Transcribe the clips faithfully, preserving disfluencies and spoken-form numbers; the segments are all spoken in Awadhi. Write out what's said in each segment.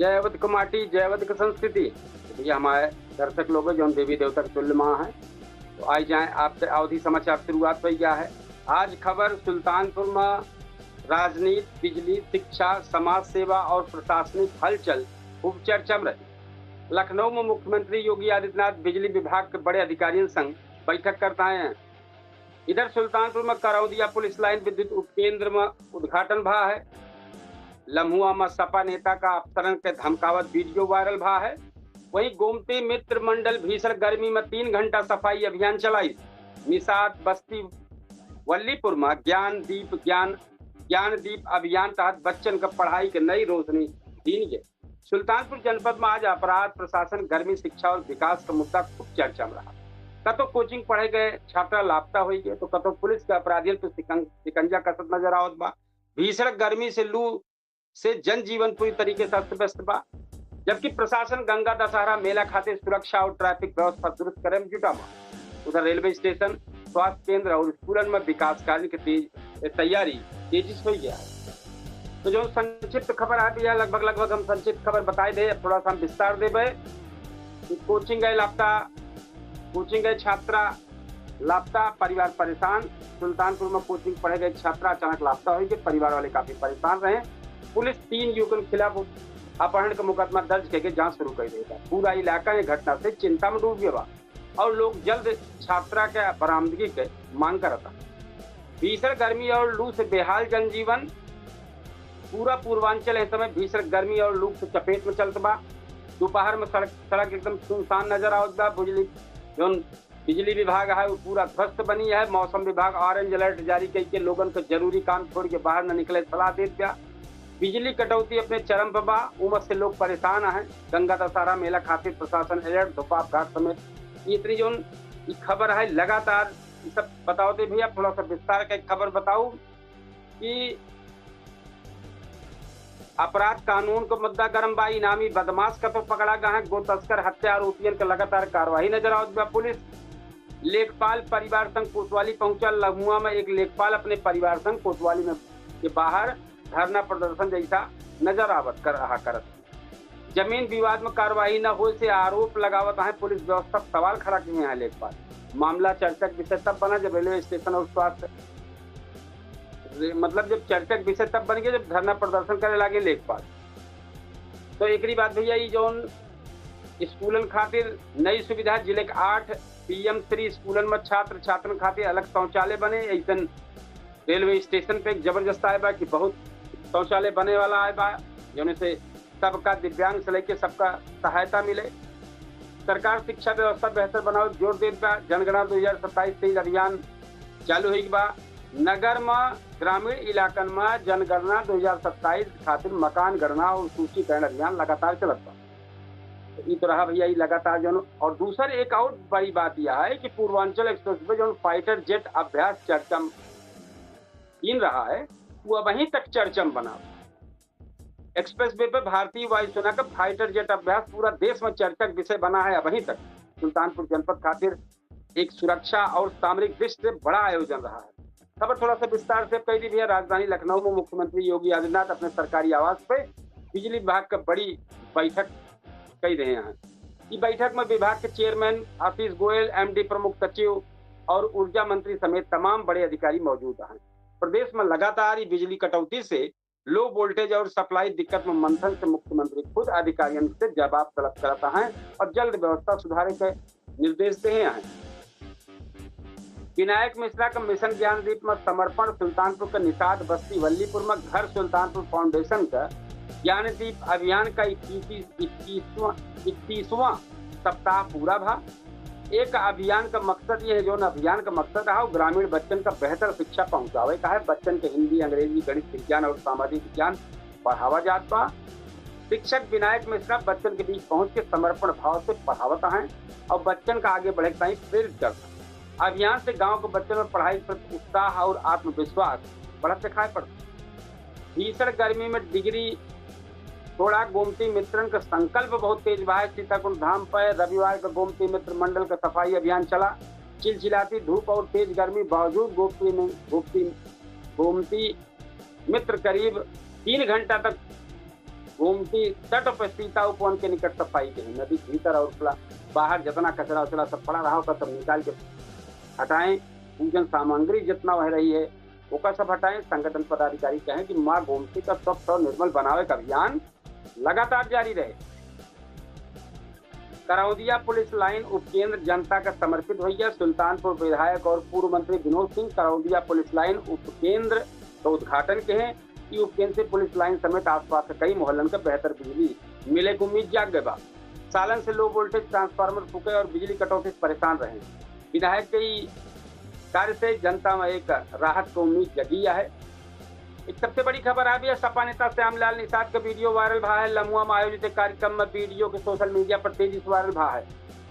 जय अवध क माटी, जय अवध क संस्कृति। तो भैया, हमारे दर्शक लोग जौन देवी देवता के तुल्य माँ है, तो आई जाए आपसे अवधी समाचार शुरुआत हो गया है। आज खबर सुल्तानपुर में राजनीति, बिजली, शिक्षा, समाज सेवा और प्रशासनिक हलचल खूब चर्चा में रही। लखनऊ में मुख्यमंत्री योगी आदित्यनाथ बिजली विभाग के बड़े अधिकारियों संग बैठक करत आए हैं। इधर सुल्तानपुर में करौदिया पुलिस लाइन विद्युत उपकेंद्र में उद्घाटन भा है। लम्हुआ में सपा नेता का अफसरन के धमकावत वीडियो वायरल भा है। वहीं गोमती मित्र मंडल भीषण गर्मी में तीन घंटा सफाई अभियान चलाई। निषाद बस्ती वल्लीपुर में ज्ञान दीप ज्ञान ज्ञान दीप अभियान तहत बच्चन का पढ़ाई के नई रोशनी दीन गए। सुल्तानपुर जनपद में आज अपराध, प्रशासन, गर्मी, शिक्षा और विकास का मुद्दा खूब चर्चा में रहा। कतो कोचिंग पढ़े गए छात्रा लापता हुई गए, तो कतो पुलिस के अपराधियन पे शिकं-, शिकंजा कसत नजर आवत बा। भीषण गर्मी से लू से जनजीवन पूरी तरीके से अस्त व्यस्त बा, जबकि प्रशासन गंगा दशहरा मेला खातिर सुरक्षा और ट्रैफिक व्यवस्था दुरुस्त करे में जुटा बा। उधर रेलवे स्टेशन, स्वास्थ्य केंद्र और स्कूलन में विकास कार्य के तेज, ए, तैयारी तेजी से हो गया है। तो जो संक्षिप्त खबर है भैया, लगभग, लगभग हम संक्षिप्त खबर बताए दे, अब थोड़ा सा हम विस्तार देबे। कि कोचिंग गए लापता, कोचिंग गए छात्रा लापता, परिवार परेशान। सुल्तानपुर में कोचिंग पढ़े गए छात्रा अचानक लापता हुई कि परिवार वाले काफी परेशान रहे। पुलिस तीन युवकन खिलाफ अपहरण का मुकदमा दर्ज करके जांच शुरू कर देगा। पूरा इलाका ये घटना से चिंता में डूब गया बा और लोग जल्द छात्रा के बरामदगी के मांग करता। भीषण गर्मी और लू से बेहाल जनजीवन। पूरा पूर्वांचल इस समय भीषण गर्मी और लू के चपेट में चलत बा। दोपहर में सड़क, सड़क एकदम सुनसान नजर आवत बा। बिजली, जौन बिजली विभाग है, वो पूरा ध्वस्त बनी है। मौसम विभाग ऑरेंज अलर्ट जारी करके लोगन को जरूरी काम छोड़ के बाहर न निकले सलाह देत बा। बिजली कटौती अपने चरम पर बा, उमस से लोग परेशान हैं। गंगा दशहरा मेला खातिर प्रशासन अलर्ट, धोपाप घाट समेत इतनी जौन ई खबर है लगातार। ई सब बताओ दे भैया, थोड़ा सा विस्तार के खबर बताओ कि अपराध कानून का मुद्दा गरम बा। इनामी बदमाश कतो पकड़ा गया है, गो तस्कर हत्या आरोपियन के लगातार कार्रवाई नजर आवत बा। पुलिस लेखपाल परिवार संग कोतवाली पहुंचा। लम्हुआ में एक लेखपाल अपने परिवार संग कोतवाली में के बाहर धरना प्रदर्शन जैसा नजर आवत कर रहा करत। जमीन विवाद में कार्रवाई न होए से आरोप लगावत हैं पुलिस व्यवस्था पर सवाल खड़ा किए हैं लेखपाल। मामला चर्चा के विषय तब बना जब रेलवे स्टेशन और स्वास्थ्य, रे-, मतलब जब चर्चा के विषय तब बन गया जब धरना प्रदर्शन करे लागे लेखपाल। तो एकरी बाद भैया ई जौन स्कूलन खातिर नई सुविधा, जिले के आठ पीएम श्री स्कूलन में छात्र छात्रन खातिर अलग शौचालय बने। ऐसन रेलवे स्टेशन पे एक जबरदस्त आए बा कि बहुत शौचालय बने वाला आए बा, जौने से सबका, दिव्यांग से लेके सबका सहायता मिले। सरकार शिक्षा व्यवस्था बेहतर बनावे पर जोर देत बा। जनगणना दो हज़ार सत्ताईस तेईस अभियान चालू होई बा। नगर में, ग्रामीण इलाकन में जनगणना दो हज़ार सत्ताईस खातिर मकान गणना और सूचीकरण अभियान लगातार चलत बा। तो ई तो रहा भैया, ई लगातार जौन। और दूसर एक और बड़ी बात यह है कि पूर्वांचल एक्सप्रेस वे जौन फाइटर जेट अभ्यास चर्चा में इन रहा है, वो अबहीं तक चर्चा में बना। एक्सप्रेस वे पे भारतीय वायुसेना का फाइटर जेट अभ्यास पूरा देश में चर्चा का विषय बना है अबहीं तक। सुल्तानपुर जनपद खातिर एक सुरक्षा और सामरिक दृष्टि से बड़ा आयोजन रहा है। खबर थोड़ा सा विस्तार से कह दी भैया। राजधानी लखनऊ में मुख्यमंत्री योगी आदित्यनाथ अपने सरकारी आवास पे बिजली विभाग का बड़ी बैठक कई रहे हैं। ई बैठक में विभाग के चेयरमैन आशीष गोयल, एमडी प्रमुख सचिव और ऊर्जा मंत्री समेत तमाम बड़े अधिकारी मौजूद हैं। प्रदेश में लगातार ई बिजली कटौती से लो वोल्टेज और सप्लाई दिक्कत में मंथन से मुख्यमंत्री खुद अधिकारियन से जवाब तलब करत हैं और जल्द व्यवस्था सुधारे के निर्देश दिए हैं। विनायक मिश्रा का मिशन ज्ञानदीप में समर्पण। सुल्तानपुर के निषाद बस्ती वल्लीपुर में घर सुल्तानपुर फाउंडेशन का ज्ञानदीप अभियान का इक्कीस, इक्कीसवाँ, इकतीसवाँ सप्ताह पूरा भा। एक अभियान का मकसद ये है, जौन अभियान का मकसद रहा, वो ग्रामीण बच्चन का बेहतर शिक्षा पहुँचावे का है। बच्चन के हिंदी, अंग्रेजी, गणित, विज्ञान और सामाजिक विज्ञान पढ़ावा जात बा। शिक्षक विनायक मिश्रा बच्चन के बीच पहुँच के समर्पण भाव से पढ़ावत हैं और बच्चन का आगे बढ़े के ताईं प्रेरित करत हैं। अभियान से गाँव के बच्चन में पढ़ाई के प्रति उत्साह और आत्मविश्वास बढ़त दिखाई पड़त। भीषण गर्मी में डिग्री थोड़ा गोमती मित्रन का संकल्प बहुत तेज बा है। सीताकुंड धाम पर रविवार का गोमती मित्र मंडल का सफाई अभियान चला। चिलचिलाती धूप और तेज गर्मी बावजूद गोमती में, गोमती, गोमती मित्र करीब तीन घंटा तक गोमती तट पर सीता उपवन के निकट सफाई के हैं। नदी के भीतर और खुला बाहर जितना कचरा उचरा सब पड़ा रहा, ओकर सब निकाल के हटाएं। पूजन सामग्री जितना वह रही है, ओकर सब हटाएं। संगठन पदाधिकारी कहें कि माँ गोमती का स्वच्छ और निर्मल बनावे का अभियान लगातार जारी रहे। करौंदिया पुलिस लाइन उपकेंद्र जनता का समर्पित होइया। सुल्तानपुर विधायक और पूर्व मंत्री विनोद सिंह करौंदिया पुलिस लाइन उपकेंद्र का उद्घाटन के हैं। ई उपकेंद्र से पुलिस लाइन समेत आसपास के कई मोहल्लन के बेहतर बिजली मिले के उम्मीद जाग गए बा। सालन से लो वोल्टेज ट्रांसफार्मर फूके और बिजली कटौती से परेशान रहे। विधायक के ई कार्य से जनता में एक राहत के उम्मीद जगी है। एक सबसे बड़ी खबर आ भी है, सपा नेता श्यामलाल निषाद का वीडियो वायरल भा है। लमुआ में आयोजित एक कार्यक्रम में वीडियो के सोशल मीडिया पर तेजी से वायरल भा है।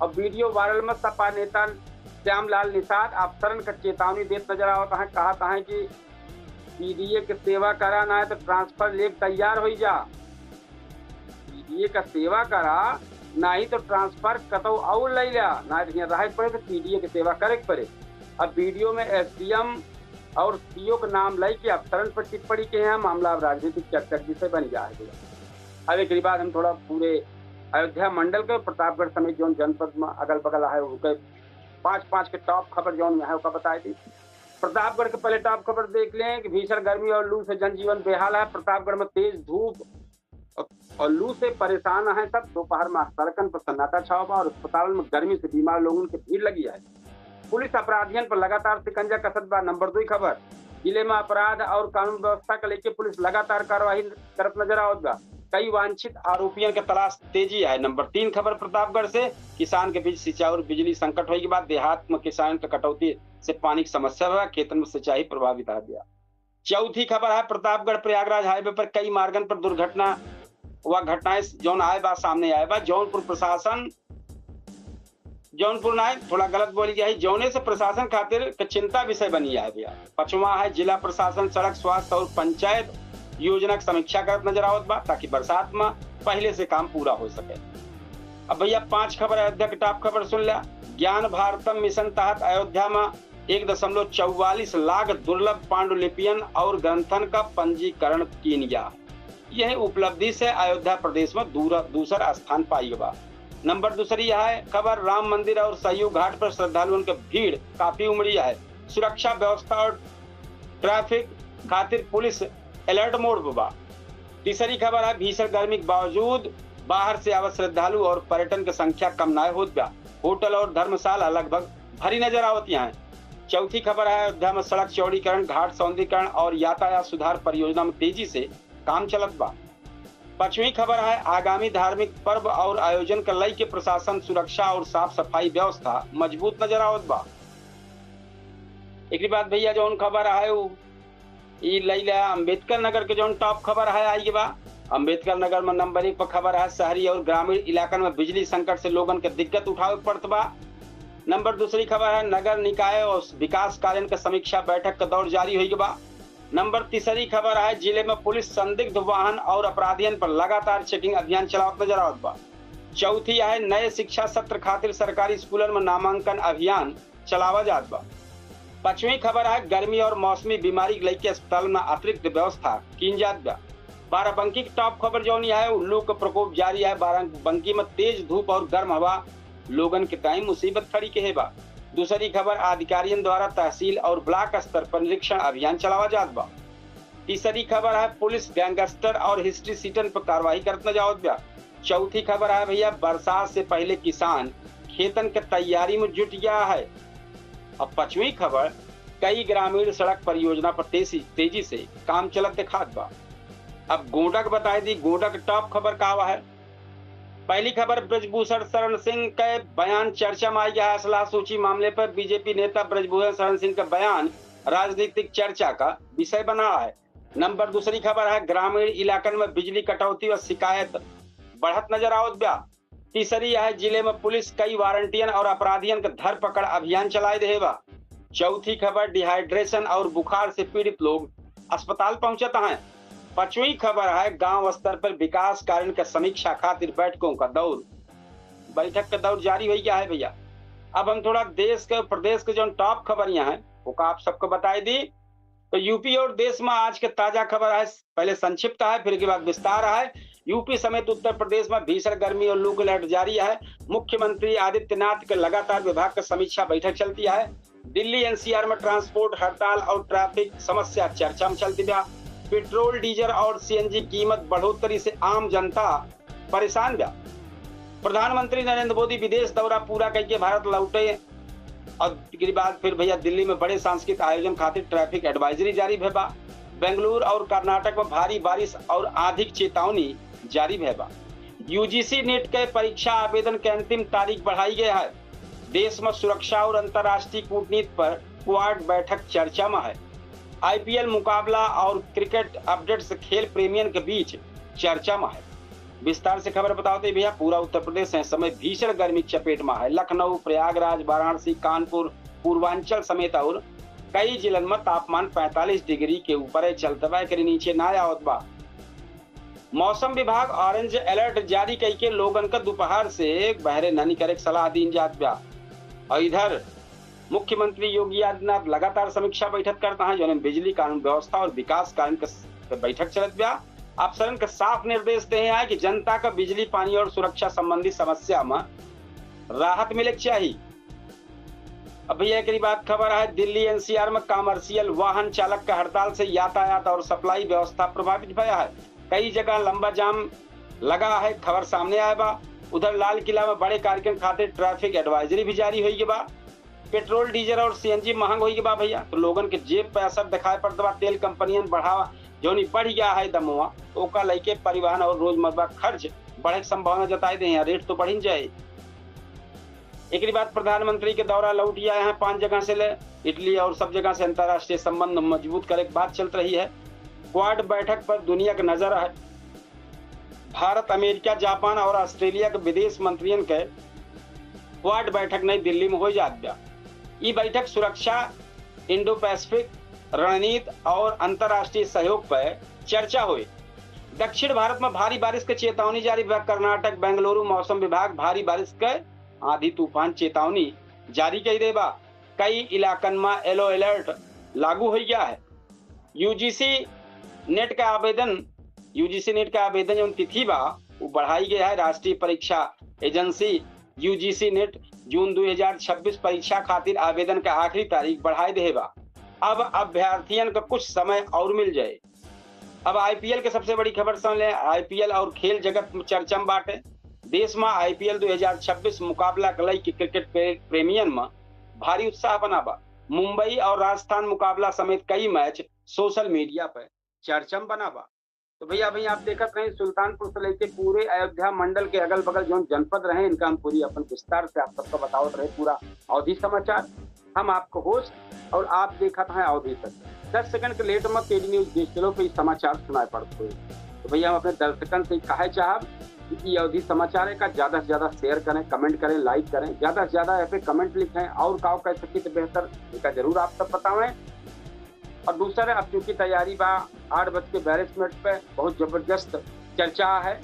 और वीडियो वायरल में सपा नेता श्यामलाल निषाद अफसरन का चेतावनी देत नजर आवत हैं, कहत हैं कि पीडीए के सेवा करा, ना है तो ट्रांसफर लेके तैयार होई जा। पीडीए का सेवा करा, नाही तो ट्रांसफर कतौ और लई ल्या, ना तो यहाँ रहे के पड़े तो पीडीए के सेवा करे के पड़े। अब वीडियो में एसडीएम और सीओ का नाम लई के अफसरन पर टिप्पणी के हैं, मामला अब राजनीतिक चर्चा का विषय बन गया है। अब एक बाद हम थोड़ा पूरे अयोध्या मंडल के प्रतापगढ़ समेत जौन जनपद में अगल बगल है, उनके पाँच पाँच के टॉप खबर जौन यहाँ का बताई दी। प्रतापगढ़ के पहले टॉप खबर देख लें कि भीषण गर्मी और लू से जनजीवन बेहाल है। प्रतापगढ़ में तेज धूप और लू से परेशान हैं सब। दोपहर में सड़कन पर सन्नाटा छावा बा और अस्पतालन में गर्मी से बीमार लोगन के भीड़ लगी है। पुलिस अपराधियन पर लगातार शिकंजा कसत बा। नंबर दुई खबर, जिले में अपराध और कानून व्यवस्था के लेके पुलिस लगातार कार्रवाई करत नजर आवत बा। कई वांछित आरोपियन के तलाश तेजी है। नंबर तीन खबर प्रतापगढ़ से, किसान के बीच सिंचाई और बिजली संकट होए के बाद देहात में किसान के कटौती से पानी की समस्या बा, खेतन में सिंचाई प्रभावित आ गया। चौथी खबर है प्रतापगढ़ प्रयागराज हाईवे पर कई मार्गन पर दुर्घटना व घटनाएं जौन आए बा, सामने आए बा। जौनपुर प्रशासन, जौनपुर नाय, थोड़ा गलत बोली गया है, जौने से प्रशासन खातिर के चिंता विषय बनी आए भैया। पचवा है जिला प्रशासन सड़क, स्वास्थ्य और पंचायत योजना की समीक्षा करत नजर आवत बा, ताकि बरसात में पहले से काम पूरा हो सके। अब भैया पांच खबर अयोध्या के टॉप खबर सुन ल्या। ज्ञान भारतम मिशन तहत अयोध्या में एक दशमलव चौवालीस लाख दुर्लभ पांडुलिपियन और ग्रंथन का पंजीकरण कीन गया। यह उपलब्धि से अयोध्या प्रदेश में दूर-, दूसर स्थान पाई बा। नंबर दूसरी है खबर, राम मंदिर और सरयू घाट पर श्रद्धालुओं के भीड़ काफी उमड़ी है। सुरक्षा व्यवस्था और ट्रैफिक खातिर पुलिस अलर्ट मोड पर बा। तीसरी खबर है, भीषण गर्मी के बावजूद बाहर से आवत श्रद्धालु और पर्यटन के संख्या कम नाय होत बा। होटल और धर्मशाला लगभग भरी नजर आवत हैं। चौथी खबर है, अयोध्या में सड़क चौड़ीकरण, घाट सौंदर्यीकरण और यातायात सुधार परियोजना में तेजी से काम चलत बा। पांचवी खबर है, आगामी धार्मिक पर्व और आयोजन के लई के प्रशासन, सुरक्षा और साफ सफाई व्यवस्था मजबूत नजर आवत बा। एकरी बाद भैया जौन खबर है उ ई लई ला अम्बेडकर नगर के जौन टॉप खबर है आई बा। अम्बेडकर नगर में नंबर एक पर खबर है, शहरी और ग्रामीण इलाकन में बिजली संकट से लोगन के दिक्कत उठावे पड़त बा। नंबर दूसरी खबर है, नगर निकाय और विकास कार्य के समीक्षा बैठक का दौर जारी होई बा। नंबर तीसरी खबर है, जिले में पुलिस संदिग्ध वाहन और अपराधियन पर लगातार चेकिंग अभियान चलावत नजर आवत बा। चौथी है, नए शिक्षा सत्र खातिर सरकारी स्कूलन में नामांकन अभियान चलावा जात बा। पांचवी खबर है, गर्मी और मौसमी बीमारी के लइके अस्पताल में अतिरिक्त व्यवस्था कीन जात बा। बाराबंकी की टॉप खबर जौन है, उ लू के प्रकोप जारी है। बाराबंकी में तेज धूप और गर्म हवा लोगन के ताई मुसीबत खड़ी के है बा। दूसरी खबर, अधिकारियन द्वारा तहसील और ब्लॉक स्तर पर निरीक्षण अभियान चलावा जात बा। तीसरी खबर है, पुलिस गैंगस्टर और हिस्ट्री शीटन पर कार्रवाई करत नजर आवत बा। चौथी खबर है भैया, बरसात से पहले किसान खेतन के तैयारी में जुट गया है। अब पांचवी खबर, कई ग्रामीण सड़क परियोजना पर तेजी, तेजी से काम चलत दिखात बा। अब गोंडा के बताई दी, गोंडा के टॉप खबर का बा है। पहली खबर, ब्रजभूषण शरण सिंह के बयान चर्चा में आई है। असलहा सूची मामले पर बीजेपी नेता ब्रजभूषण शरण सिंह का बयान राजनीतिक चर्चा का विषय बना है। नंबर दूसरी खबर है, ग्रामीण इलाकन में बिजली कटौती और शिकायत बढ़त नजर आवत बा। तीसरी है, जिले में पुलिस कई वारंटियन और अपराधियन के धरपकड़ अभियान चलाए देहे बा। चौथी खबर, डिहाइड्रेशन और बुखार से पीड़ित लोग अस्पताल पहुंचत हैं। पांचवी खबर है, गांव स्तर पर विकास कार्य के समीक्षा खातिर बैठकों का दौर, बैठक का दौर जारी हो गया है भैया। अब हम थोड़ा देश के, प्रदेश के जौन टॉप खबर यहाँ है, ओका आप सबको बताई दी। तो यूपी और देश में आज के ताजा खबर है, पहले संक्षिप्त है, फिर के बाद विस्तार है। यूपी समेत उत्तर प्रदेश में भीषण गर्मी और लू के लहर जारी है। मुख्यमंत्री आदित्यनाथ के लगातार विभाग के समीक्षा बैठक चलती है। दिल्ली एनसीआर में ट्रांसपोर्ट हड़ताल और ट्रैफिक समस्या चर्चा में चलती बा। पेट्रोल, डीजल और सीएनजी कीमत बढ़ोतरी से आम जनता परेशान बा। प्रधानमंत्री नरेंद्र मोदी विदेश दौरा पूरा करके भारत लौटे और एकरी बाद फिर भैया दिल्ली में बड़े सांस्कृतिक आयोजन खातिर ट्रैफिक एडवाइजरी जारी भे बा। बेंगलुरु और कर्नाटक में भारी बारिश और आंधी की चेतावनी जारी भे बा। यूजीसी नेट के परीक्षा आवेदन के अंतिम तारीख बढ़ाई गया है। देश में सुरक्षा और अंतर्राष्ट्रीय कूटनीति पर क्वाड बैठक चर्चा में है। आईपीएल मुकाबला और क्रिकेट अपडेट्स खेल प्रेमियन के बीच चर्चा में है। विस्तार से खबर बतावत ही भैया, पूरा उत्तर प्रदेश है समय भीषण गर्मी की चपेट में है। लखनऊ, प्रयागराज, वाराणसी, कानपुर, पूर्वांचल समेत और कई जिलन में तापमान पैंतालीस डिग्री के ऊपर है, चलत बा, एकरे नीचे ना आवत बा। मौसम विभाग ऑरेंज अलर्ट जारी कइके लोगन का दोपहर से बहरे न निकरे के सलाह दीन जात बा। और इधर मुख्यमंत्री योगी आदित्यनाथ लगातार समीक्षा बैठक करत हैं, जौन बिजली, कानून व्यवस्था और विकास कार्य के स-, पे बैठक चलत बा। अफसरन के साफ निर्देश दे हैं कि जनता का बिजली, पानी और सुरक्षा संबंधी समस्या में राहत मिले के चाहिए। अब भैया एकरी बाद खबर है, दिल्ली एनसीआर में कमर्शियल वाहन चालक का हड़ताल से यातायात और सप्लाई व्यवस्था प्रभावित भया है। कई जगह लंबा जाम लगा है, खबर सामने आया बा। उधर लाल किला में बड़े कार्यक्रम खातिर ट्रैफिक एडवाइजरी भी जारी होई बा। पेट्रोल, डीजल और सीएनजी महंग होई बा भैया, तो लोगन के जेब पे असर दिखाई पड़त बा। तेल कंपनियन बढ़ावा जौनी बढ़ गया है दमवा, ओका लइके परिवहन और रोजमर्रा खर्च बढ़े के संभावना जताई दे हैं, रेट तो बढ़िन जाए। एकरी बाद प्रधानमंत्री के दौरा लौट आए हैं पांच जगह से ले, इटली और सब जगह से अंतर्राष्ट्रीय संबंध मजबूत करे के बात चलत रही है। क्वाड बैठक पर दुनिया के नजर है। भारत, अमेरिका, जापान और ऑस्ट्रेलिया के विदेश मंत्रियन के क्वाड बैठक नई दिल्ली में हो जात बा। ई बैठक सुरक्षा, इंडो पैसिफिक रणनीति और अंतर्राष्ट्रीय सहयोग पर चर्चा हुई। दक्षिण भारत में भारी बारिश के चेतावनी जारी बा। कर्नाटक, बेंगलुरु मौसम विभाग भारी बारिश के आंधी तूफान चेतावनी जारी कई दे बा। कई इलाकन में येलो अलर्ट लागू हो गया है। यूजीसी नेट का आवेदन, यूजीसी नेट का आवेदन जौन तिथि बा, वो बढ़ाई गया है। राष्ट्रीय परीक्षा एजेंसी यूजीसी नेट जून दो हज़ार छब्बीस परीक्षा खातिर आवेदन का आखिरी तारीख बढ़ाई दे बा। अब अभ्यर्थियन का कुछ समय और मिल जाए। अब आईपीएल के सबसे बड़ी खबर सुन ले। आईपीएल और खेल जगत में चर्चा में बाटे। देश में आईपीएल दो हज़ार छब्बीस मुकाबला के लइके क्रिकेट प्रे-, प्रेमियन में भारी उत्साह बना बा। मुंबई और राजस्थान मुकाबला समेत कई मैच सोशल मीडिया पर चर्चा में बना बा। तो भैया, अभी आप देखत रहे सुल्तानपुर से लेके पूरे अयोध्या मंडल के अगल बगल जौन जनपद रहे, इनका हम पूरी अपन विस्तार से आप सबका बतावत रहे पूरा अवधी समाचार। हम आपको होस्ट और आप देखत हैं अवधी तक। दस सेकंड के लेट में केडी न्यूज डिजिटलो पे ई समाचार सुनाए पड़त हुए। तो भैया, हम अपने दर्शकन से कहे चाहब कि ई अवधी समाचार का ज्यादा से ज्यादा शेयर करें, कमेंट करें, लाइक करें, ज्यादा से ज्यादा यहाँ पे कमेंट लिखें और का कह सकी तो बेहतर, इनका जरूर आप सब बतावें। और दूसरा, अब चूंकि तैयारी बा, आठ बज के बयालीस मिनट पे बहुत जबरदस्त चर्चा है,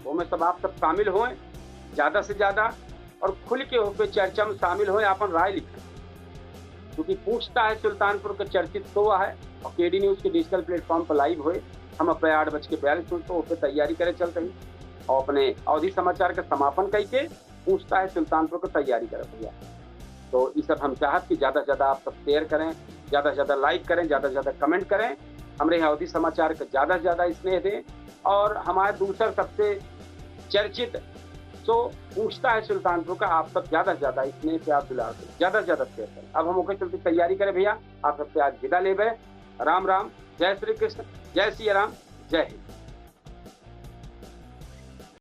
वो में सब आप सब शामिल होएं ज्यादा से ज्यादा और खुल के हो पे चर्चा में शामिल होएं, अपन राय लिखें। क्योंकि पूछता है सुल्तानपुर का चर्चित शो है और केडी न्यूज के डिजिटल प्लेटफॉर्म पर लाइव होए। हम अपने आठ बज के बयालीस मिनट पे ओपे तैयारी करे चलत ही और अपने अवधी समाचार का समापन करके पूछता है सुल्तानपुर का तैयारी करत भैया। तो ये सब हम चाहत कि ज्यादा से ज्यादा आप सब शेयर करें, ज्यादा से ज्यादा लाइक करें, ज्यादा से ज्यादा कमेंट करें, हमरे यहाँ अवधी समाचार का ज्यादा से ज्यादा स्नेह दें और हमारे दूसर सबसे चर्चित शो पूछता है सुल्तानपुर का आप सब ज्यादा से ज्यादा स्नेह, प्यार, दुलार दें, ज्यादा से ज्यादा शेयर करें। अब हम ओके चलते तैयारी करें भैया, आप सबसे आज विदा लेबे। राम राम, जय श्री कृष्ण, जय सिया राम, जय हिंद।